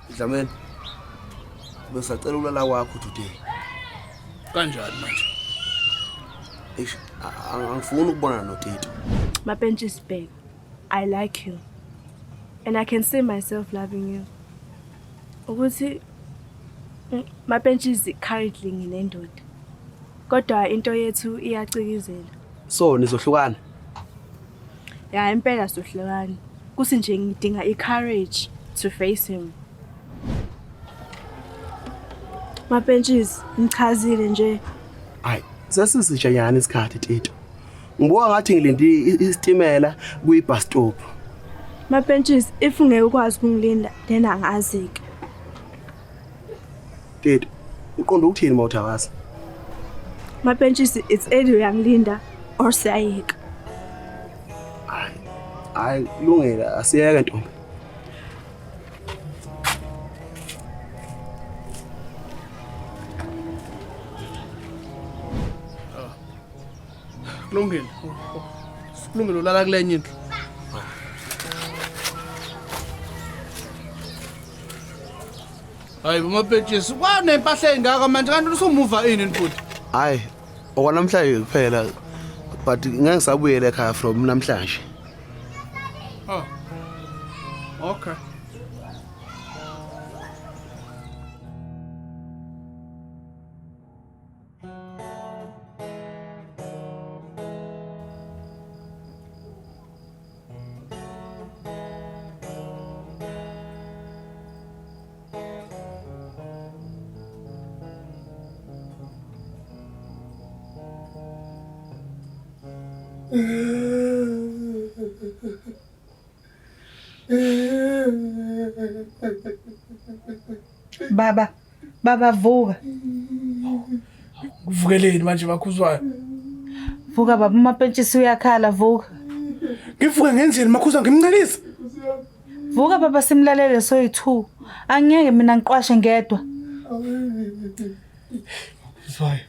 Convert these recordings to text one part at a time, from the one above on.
Dlamini. Besacela ulala kwakho today. Kanjani manje? Eish, angifuni ukubonana noTito. Mapentshisi babe, I like you. And I can see myself loving you. Ukuthi Mapentshisi currently nginendoda. Kodwa into yethu iyacikizela. So nizohlukana? Ya impela sohlukana. Kuthi nje ngidinga i-courage to face him. Mapentshisi, ngichazile nje. Hayi, sesisitshanyana isikhathi Tito. Ngibuka ngathi ngilinde isitimela kwi-bus stop. Mapentshisi, if ungeke ukwazi ukungilinda, then angazi-ke. Tito, uqonda ukuthini uma uthi awazi? Mapentshisi, it's either uyangilinda or siyayeka. Hayi, hayi kulungile asiyeke ntombi. Kulungile. Kulungile ulala kulenye indlu. Hayi bomapetshisi kwanempahla engaka manje kanti usumuva ini futhi. Hayi, okwanamhlanje kuphela but ngeke ngisabuyela ekhaya from namhlanje. Oh. Okay. Baba, baba vuka. Kuvukeleni manje makhuzwayo? Vuka baba, umapentshisi uyakhala vuka. Ngivuke ngenzeni makhuzwa ngimncelisa? Vuka baba simlalele soyi-2. Angeke mina ngiqwashe ngedwa. Zwayo.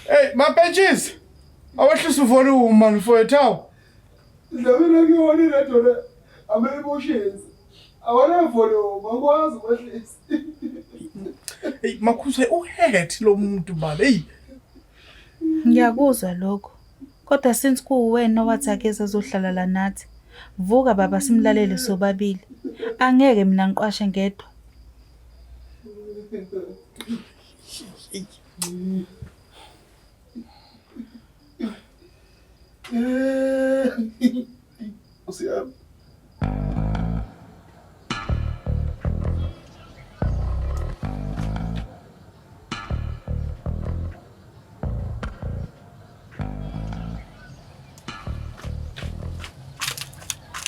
Hey, mapentshisi. Awehlisa uvolume man mfowethu awu. Dlamini akuyona iredo le. Ama-emotions. Awana volume, akwazi ukwehlisa. Hey, makhuzwa uhead lo muntu man. Hey. Ngiyakuzwa lokho. Kodwa since kuwuwena owathi akeze azohlala la nathi, vuka baba simlalele sobabili. Angeke mina ngiqwashe ngedwa. Nkosi yami.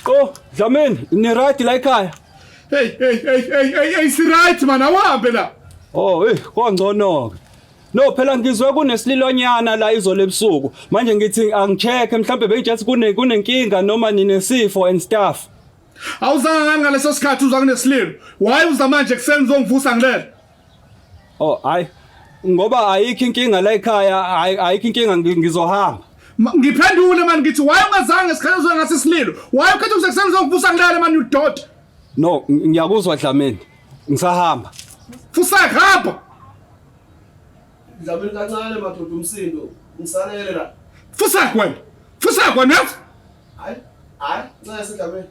Oh, Dlamini, ni right la ekhaya? Hey, hey, hey, hey, hey, hey, si right man, awuhambe la. Oh, eh, kwangcono ke. No, phela ngizwe kunesililonyana la izolo ebusuku. Manje ngithi angicheck mhlambe bengitshela kune kunenkinga noma ninesifo and stuff. Awuzanga ngani ngaleso sikhathi uzwa kunesililo? Why uza manje kuseni uzongivusa ngilele? Oh, hayi. Ngoba ayikho inkinga la ekhaya, ayikho inkinga ngizohamba. Ngiphendule man ngithi why ungazange isikhathi uzwe ngase isililo? Why ukhetha ukuze kuseni uzongivusa ngilele man you dot? No, ngiyakuzwa Dlamini. Ngisahamba. Fusek hamba. Dlamini kancane madoda umsindo. Ngisalele la. Fusek wena. Fusek wena. Hayi, hayi, ncese Dlamini.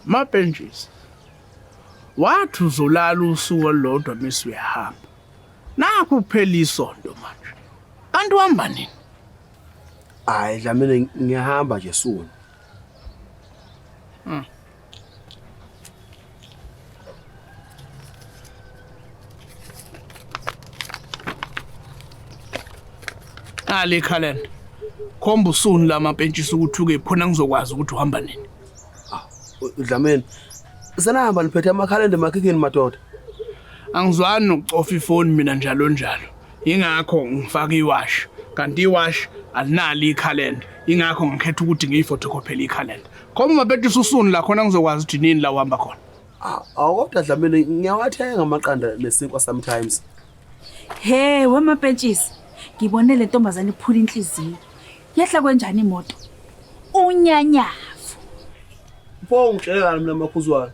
Mapentshisi. Wathi uzolala usuku olulodwa mese uyahamba. Nakhu kuphela isonto manje. Kanti uhamba nini? Hayi Dlamini ngiyahamba nje soon. Nali ikhalenda. Khomba usuni lamapentshisi ukuthi ukephi khona ngizokwazi ukuthi uhamba nini. Dlamini. Senahamba niphethe amakhalenda emakhikhini madoda. Angizwani nokucofa ifoni mina njalo njalo. Ingakho ngifaka iwashi. Kanti iwashi alinalo ikhalenda. Ingakho ngikhetha ukuthi ngiyifotokhophele ikhalenda. Khomba mapentshisi usuni la khona ngizokwazi ukuthi nini la uhamba khona. Awu kodwa Dlamini ngiyawathenga amaqanda nesinkwa sometimes. He, wemapentshisi. Ngibone le ntombazane iphula inhliziyo. Yehla kwenjani imoto? Unyanyavu. Pho ungitshelelani mina makhuzwane?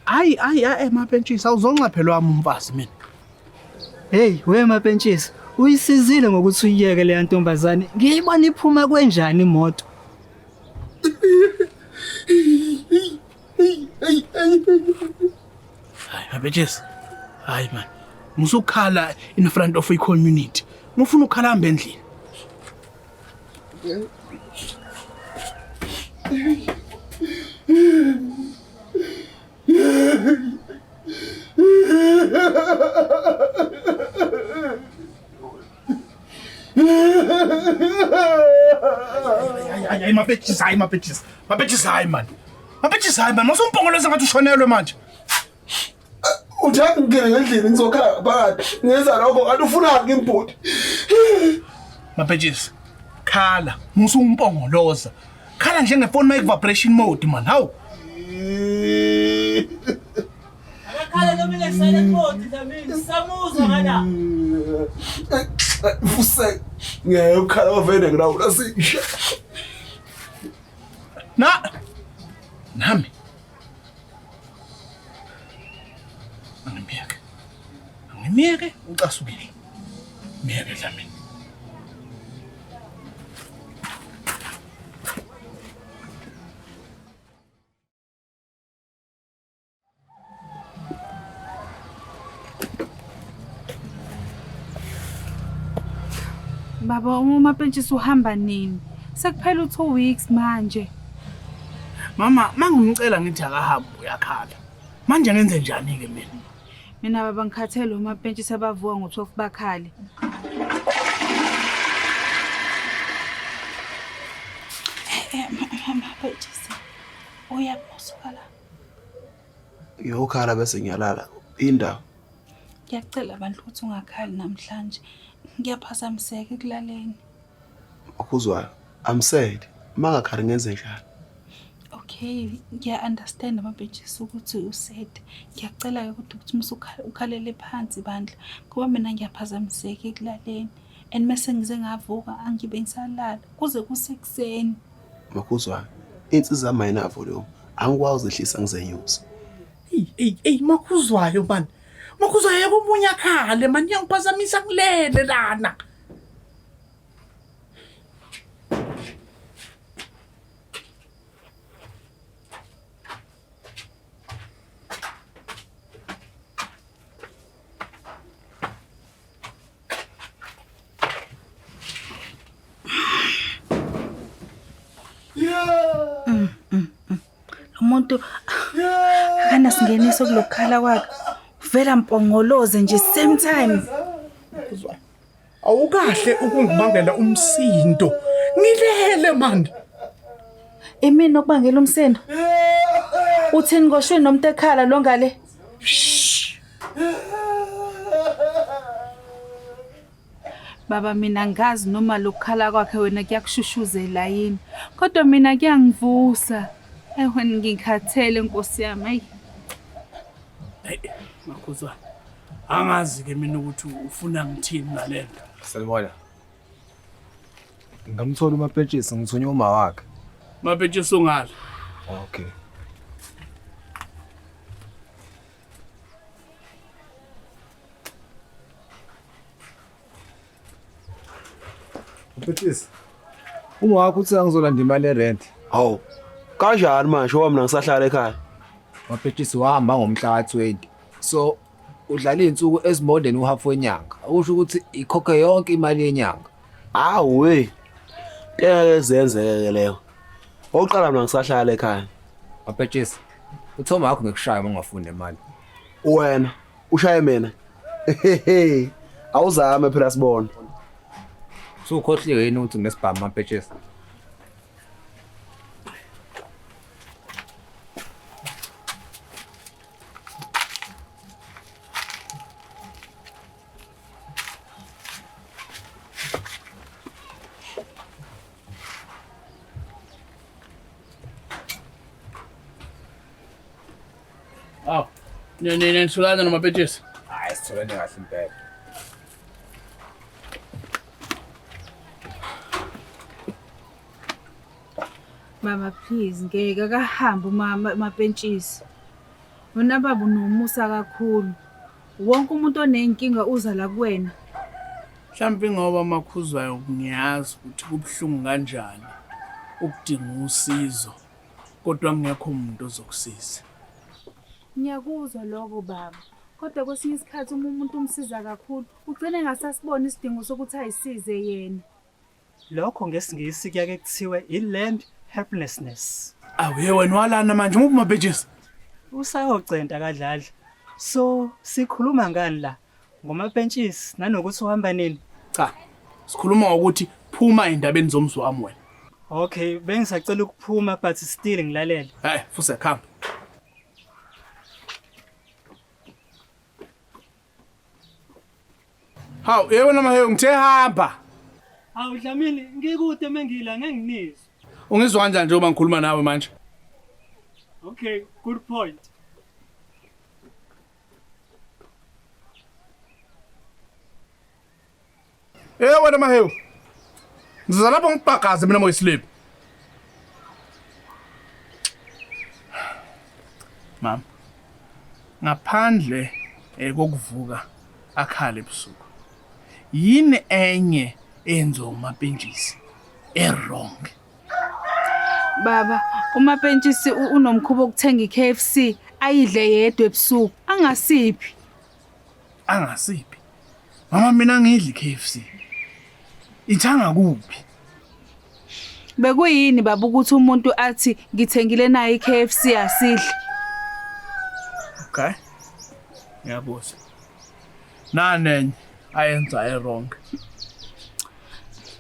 Hayi hayi hayi mapentshisi awuzonxaphela wami umfazi mina. Hey, we mapentshisi, uyisizile ngokuthi uyiyeke leya ntombazane. Ngiyibona iphuma kwenjani imoto. Hayi mapentshisi. Hayi man. Musukhala in front of a community. Ngifuna ukukhala hamba endlini. Hayi hayi mapentshisi hayi mapentshisi. Mapentshisi hayi man. Mapentshisi hayi man. Masumpongoloza ngathi ushonelwe manje. Uthe ngingene ngendlini ngizokhala phakathi. Ngenza lokho kanti ufuna ngimbhuti. Mapentshisi. Khala, musumpongoloza. Khala njengefoni make vibration mode man. Hawu. Akakhala noma ile silent mode Dlamini, samuzwa ngala. Fuse. Ngeke ukhala ovene ngilawula sisha. Na nami. Angimiyeke. Angimiyeke ucasukile. Miyeke Dlamini. Baba, umapentshisi uhamba nini? Sekuphela u2 weeks manje. Mama, mangimcela ngithi akahambe uyakhala. Manje ngenze njani ke mina? Mina baba ngikhathele umapentshisi abavuka ngo12 bakhale. Mapentshisi. Uyaphosuka la. Ngiyokhala bese ngiyalala. Indawo. Ngiyacela abantu ukuthi ungakhali namhlanje. Ngiyaphazamiseka ekulaleni. Makhuzwayo. I'm sad. Mangakhali ngenze njani? Okay, ngiya understand mapentshisi ukuthi usad. Ngiyacela ke ukuthi ukuthi ukhalele phansi bandla ngoba mina ngiyaphazamiseka ekulaleni. And mase ngize ngavuka angibe ngisalala kuze kusekuseni. Makhuzwayo. Insizwa yami ayina volume. Angikwazi uzehlisa ngizenyuse. Ey ey ey makhuzwayo man. Makhuzwayo yeke omunye akhale man iyangiphazamisa ngilele lana. Lo muntu akanasingeniso kulokukhala kwakhe. Uvela mpongoloze nje same time. Awukahle ukungibangela umsindo. Ngilele man. Imini okubangela umsindo. Uthini koshweni nomuntu ekhala lo ngale? Baba mina ngazi noma lokukhala kwakhe wena kuyakushushuzela yini. Kodwa mina kuyangivusa. Ayi wena ngikhathele Nkosi yami. Ayi. Hey makhuzwayo. Angazi ke mina ukuthi ufuna ngithini ngalento. Sanibona. Ngamthola umapentshisi ngithunywa uma wakhe. Mapentshisi ungala. Okay. Mapentshisi. Uma wakho uthi angizolanda imali yerent. Hawu. Kanjani manje ngoba mina ngisahlala ekhaya? Mapentshisi wahamba ngomhla ka20. So udlala izinsuku ezi more than uhalf wenyanga. Okusho ukuthi ikhokhe yonke imali yenyanga. Awu we. Ngeke zenzeke ke leyo. Oqala mina ngisahlala ekhaya. Mapentshisi. Uthoma wakho ngekushaya uma ungafuni nemali. Wena ushaye mina. Awuzame phela sibone. Usukhohliwe yini ukuthi nginesibhamu Mapentshisi? Nitholana nomapetshisi? Hayi sitholane kahle impela. Mama please ngeke akahambe umama mapentshisi. Wena baba unomusa kakhulu. Wonke umuntu onenkinga uza la kuwena. Mhlawumbe ngoba makhuzwayo ngiyazi ukuthi kubuhlungu kanjani ukudinga usizo kodwa kungekho umuntu ozokusiza. Ngiyakuzwa lokho baba. Kodwa kwesinye isikhathi uma umuntu umsiza kakhulu, ugcina engasasiboni isidingo sokuthi ayisize yena. Lokho ngesiNgisi kuyake kuthiwe i-learned helplessness. Awu ye wena walana manje umuphi mabhejisi? Usayocenta kaDladla. So sikhuluma ngani la? Ngomapentshisi nanokuthi uhamba nini? Cha. Sikhuluma ngokuthi phuma endabeni zomzi wami wena. Okay, bengisacela ukuphuma but still ngilalele. Hey, fuse khamba. Hawu, yebo noma hey ngithe hamba. Hawu Dlamini, ngikude mengila ngeke nginizwe. Ungizwa kanjani njengoba ngikhuluma nawe manje? Okay, good point. Eh wena Mahewu. Ngiza lapho ngibhagaze mina moyislip. Mama. Ngaphandle kokuvuka akhale ebusuku. Yini enye enziwa umapentshisi e-wrong? Baba, umapentshisi unomkhuba wokuthenga i-KFC ayidle yedwa ebusuku, angasiphi. Angasiphi. Mama mina ngidli KFC. Ithanga kuphi? Bekuyini baba ukuthi umuntu athi ngithengile naye i-KFC asidle? Okay. Ngiyakuzwa. Nanenye ayenza e-wrong.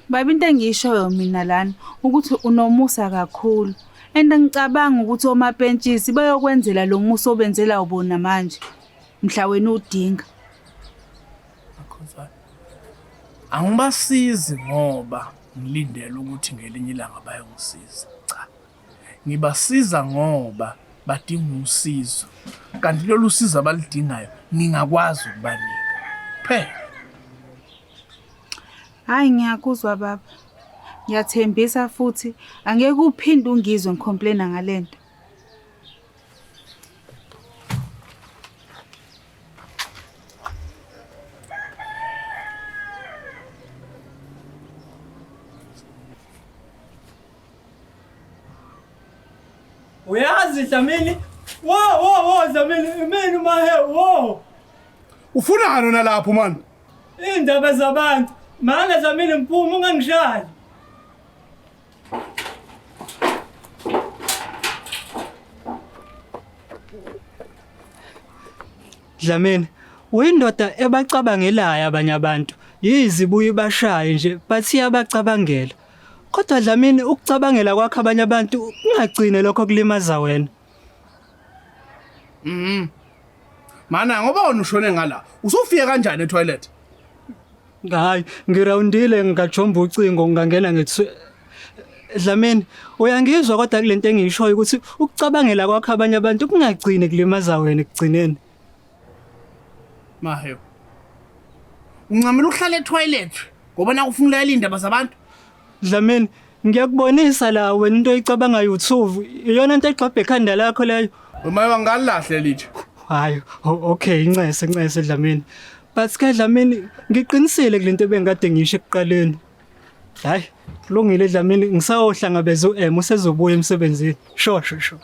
Baba into engiyishoyo mina lana ukuthi unomusa kakhulu. And angicabanga ukuthi omapentshisi bayokwenzela lo musa obenzela wona manje. Mhla wena udinga. Makhosana. Angibasizi ngoba ngilindele ukuthi ngelinye ilanga bayongisiza. Cha. Ngibasiza ngoba badinga usizo. Kanti lolu sizo abaludingayo ngingakwazi ukubanika. Phela. Hayi ngiyakuzwa baba. Ngiyathembisa futhi angeke uphinde ungizwe ngicomplaina ngalento. Uyazi Dlamini? Wo wo wo Dlamini, imini mahe wo. Ufunani wena lapho mani? Indaba zabantu. Mana Dlamini ngiphuma ungangishayi. Dlamini, uyindoda ebacabangelayo abanye abantu. Yize ibuye ibashaye nje, but iyabacabangela. Kodwa Dlamini ukucabangela kwakho abanye abantu kungagcine lokho kulimaza wena. Mana ngoba wena ushone ngala, usufike kanjani etoilet? Hayi, ngirawundile ngajomba ucingo ngangena ngithi Dlamini, uyangizwa kodwa kulento engiyishoyo ukuthi ukucabangela kwakho abanye abantu kungagcini kulimaza wena ekugcineni. Mahewu. Uncamela ukuhlala etoilet ngoba nakufuna ulalela indaba zabantu. Dlamini, ngiyakubonisa la wena into oyicabangayo uthuvu, iyona into egxabha ekhanda lakho leyo. Uma wangalahle litshe. Hayi, okay, incese incese Dlamini. But ke Dlamini, ngiqinisile kulento ebengikade ngisho ekuqaleni. Hayi, kulungile Dlamini, ngisayohlangabeza uM usezobuya emsebenzini. Sure, sure, sure.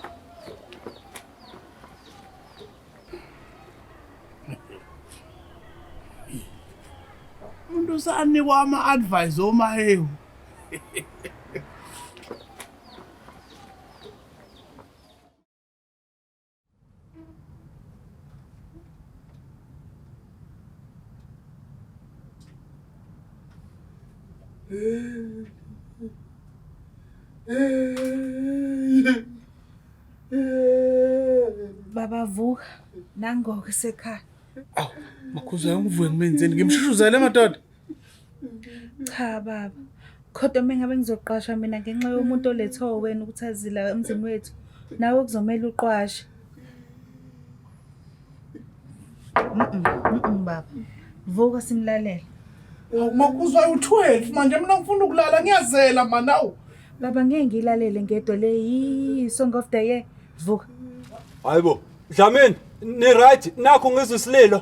Umuntu usanikwa ama-advice omahewu. Baba vuka nangoke sekhaya. Awu, makhuza ngivuke ngimenzeni ngimshushuzele madoda. Cha baba. Kodwa uma ngabe ngizoqashwa mina ngenxa yomuntu olethwe wena ukuthi azila emzini wethu, nawe kuzomela uqwashe. Baba. Vuka simlalele. Makuzwa u12 manje mina ngifuna ukulala ngiyazela mana awu. Baba ngeke ngilalele ngedwa le yi song of the year. Vuka. Hayibo, Dlamini, ni right nakho ngizwe isililo.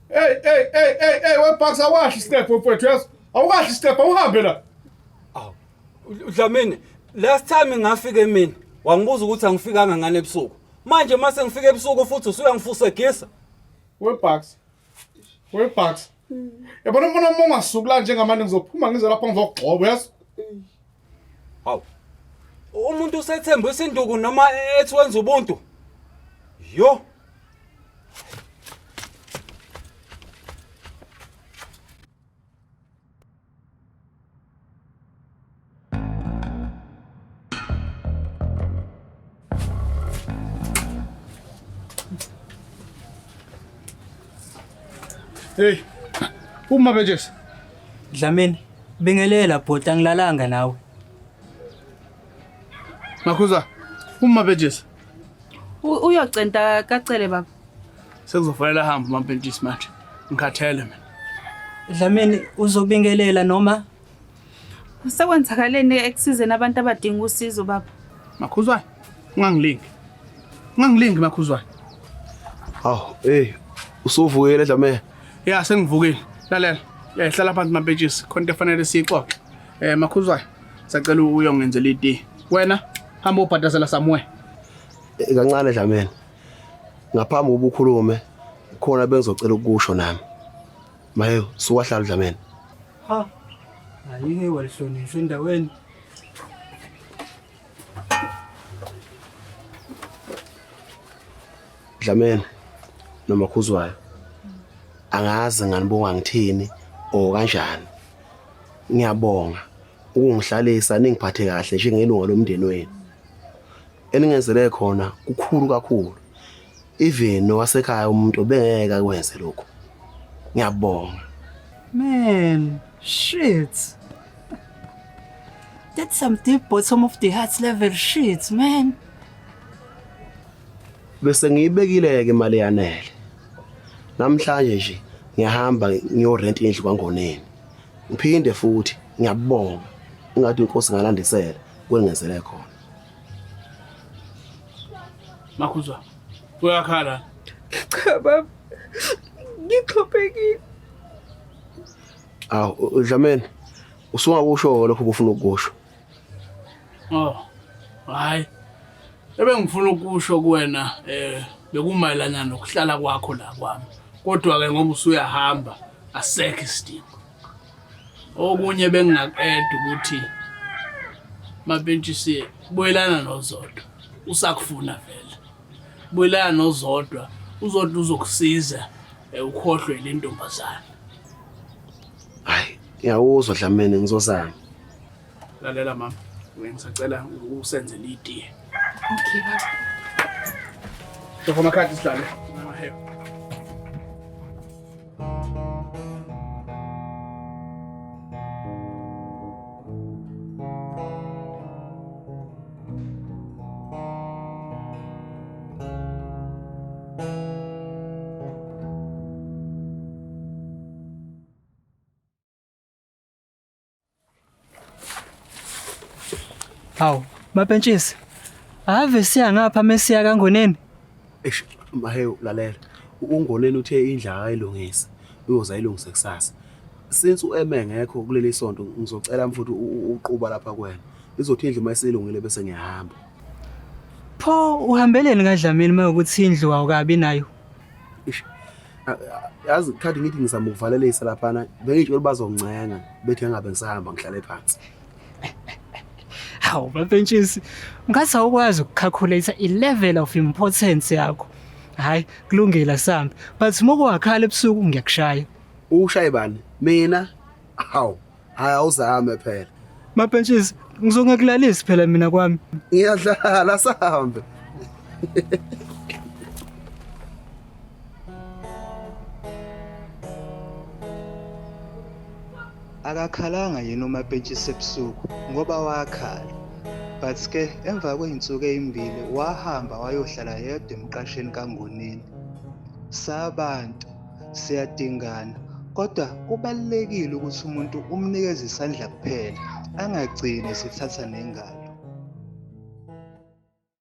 Hey hey hey hey hey weBucks awahli step mfowethu yazi. Awukahli step awuhambe la. Awu. Dlamini, last time ngafika emini wangibuza ukuthi angifikanga ngane ebusuku. Manje mase ngifika ebusuku futhi usuyangifusegisa. WeBucks. WeBucks. Yabona mbona uma ungasuki la njengamanje ngizophuma ngize lapha ngizokugxoba yazi. Hawu. Umuntu usethembisa induku noma ethi wenza ubuntu. Yo. Hey. Uma bejesi. Dlamini, bingelela bhuti angilalanga nawe. Makhuza. Uma bejesi. Uyocenta kacele baba. Sekuzofanele ahambe uMampentshisi manje. Ngikhathele mina. Dlamini uzobingelela noma Sekwenzakaleni ekusizeni abantu abadinga usizo baba? Makhuzwayo, ungangilingi. Ungangilingi Makhuzwayo. Hawu, hey, usuvukile Dlamini. Ya sengivukile. Lalela. Ya hlala phansi Mampentshisi, khona into efanele siyixoxe. Makhuzwayo, sacela uyongenzela itiye. Wena hamba ubhadazela somewhere. Kancane Dlamini. Ngaphambi kokuba ukhulume, khona bengizocela ukusho nami. Maye, suwahlala Dlamini. Ha. Ayike walihlonishwa endaweni. Dlamini noma Khuzwayo. Angazi nganibonga ngithini o kanjani. Ngiyabonga ukungihlalisa ningiphathe kahle njengelunga lomndeni wenu. Eningenzele khona kukhulu kakhulu. Even nowasekhaya umuntu bengeke akwenze lokho. Ngiyabonga. Man, shit. That's some deep bottom of the heart level shit, man. Bese ngiyibekile ke imali yanele. Namhlanje nje ngiyahamba ngiyorent indlu kwaNgoneni. Ngiphinde futhi ngiyabonga. Ingathi inkosi ngalandisela kwengezele khona. Makhuzwa. Uyakhala. Cha baba. Ngixhophekile. Awu Dlamini, usungakusho lokho ubufuna ukukusho. Oh. Hayi. Ebengifuna ukusho kuwena bekumayelana nokuhlala kwakho la kwami. Kodwa ke ngoba usuyahamba asekho isidingo. Okunye bengingaqeda ukuthi Mapentshisi buyelana noZodwa. Usakufuna vele. Buyelana noZodwa, uZodwa uzokusiza ukhohlwe le ntombazana. Hayi, ngiyakuzwa Dlamini ngizozama. Lalela mama, ngisacela usenzele itiye. Okay baba. Lokho makhadi sidlale. Hawu, Mapentshisi. Ave siya ngapha mesiya kaNgoneni. Eish, Mahewu lalela. UNgoneni uthe indlu akayilungise. Uyoza ayilungise kusasa. Since ueme ngekho kuleli sonto ngizocela mfuthu uquba lapha kuwena. Izothi indlu mayisilungile bese ngiyahamba. Pho uhambeleni kaDlamini mawukuthi indlu awukabi nayo? Eish. Yazi khathi ngithi ngizama ukuvalelisa laphana bengitshela bazoncenga bethi engabe ngisahamba ngihlale phansi. Hawu Mapentshisi, ngathi awukwazi ukucalculate i-level of importance yakho. Hayi, kulungile asambe. But uma kuwakhala ebusuku ngiyakushaya. Ushaye bani? Mina? Hawu, hayi awuzame phela. Mapentshisi, ngizongakulalisi phela mina kwami. Ngiyadlala sambe. Akakhalanga yini uMapentshisi ebusuku ngoba wakhala. But ke emva kwey'nsuku ey'mbili wahamba wayohlala yedwa emqashweni kaNgoneni. Sabantu Siyadingana. Kodwa kubalulekile ukuthi umuntu umnikeze isandla kuphela, angagcini esethatha nengalo.